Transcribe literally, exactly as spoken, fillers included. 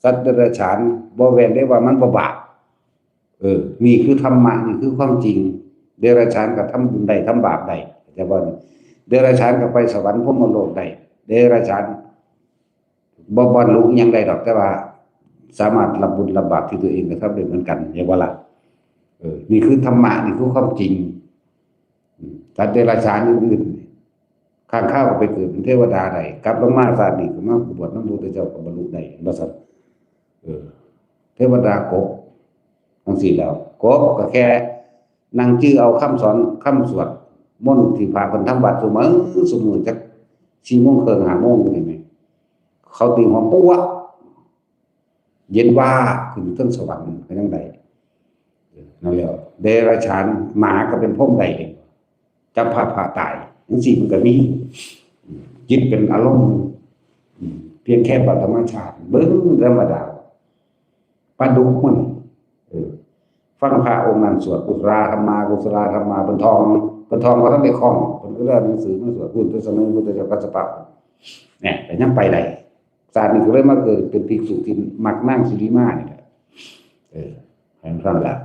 สัตว์เดรัจฉาน บ่แม่นได้ว่ามันบ่บาป เออ นี่คือธรรมะ นี่คือความจริง เดรัจฉานก็ทำบุญได้ ทำบาปได้ เข้าใจบ่ เดรัจฉานก็ไปสวรรค์พรหมโลกได้ เดรัจฉานบ่บรรลุหยังได้ดอก แต่ว่าสามารถรับบุญรับบาปที่ตัวเองกระทำได้เหมือนกัน เห็นบ่ล่ะ เออ นี่คือธรรมะ นี่คือความจริง อืม สัตว์เดรัจฉานอื่นๆ ข้างคาวก็ไปเกิดเป็นเทวดาได้ กลับลงมาชาตินี้ก็มาบวชนำพระพุทธเจ้าก็บรรลุได้ ว่าซั่น เออ เทวดากบ จั่งซี้แหล้ว กบก็แค่นั่งจื่อเอาคำสอน คำสวดมนต์ที่พระเพิ่นทำวัดซุมื้อ ซุมื้อจักสี่โมงครึ่ง ห้าโมงนี่แหม เขาตีหัวปั๊ว เย็นวาบขึ้นเทิงสวรรค์ก็ยังได้ เออ นั่นแหละ เดรัจฉาน หมาก็เป็นพรหมได้เด้ จับพระ พระตาย จั่งซี้มันก็มี อืม จิตเป็นอารมณ์ อืม เพียงแค่ปฐมฌาน เบิ่งธรรมดา ปลาดุกมัน เออ ฟังพระองค์นั้นสวดกุศลาธรรมา กุศลาธรรมา เพิ่นท่อง เพิ่นท่องบ่ทันได้คล่อง เพิ่นก็เลยเอาหนังสือมาสวด เพิ่นไปเสนอพระพุทธเจ้ากัสสปะ เนี่ย ก็ยังไปได้ ชาตินี้ก็เลยมาเกิดเป็นภิกษุที่มักนางสิริมานี่แหละ เออ ให้มันฟังละ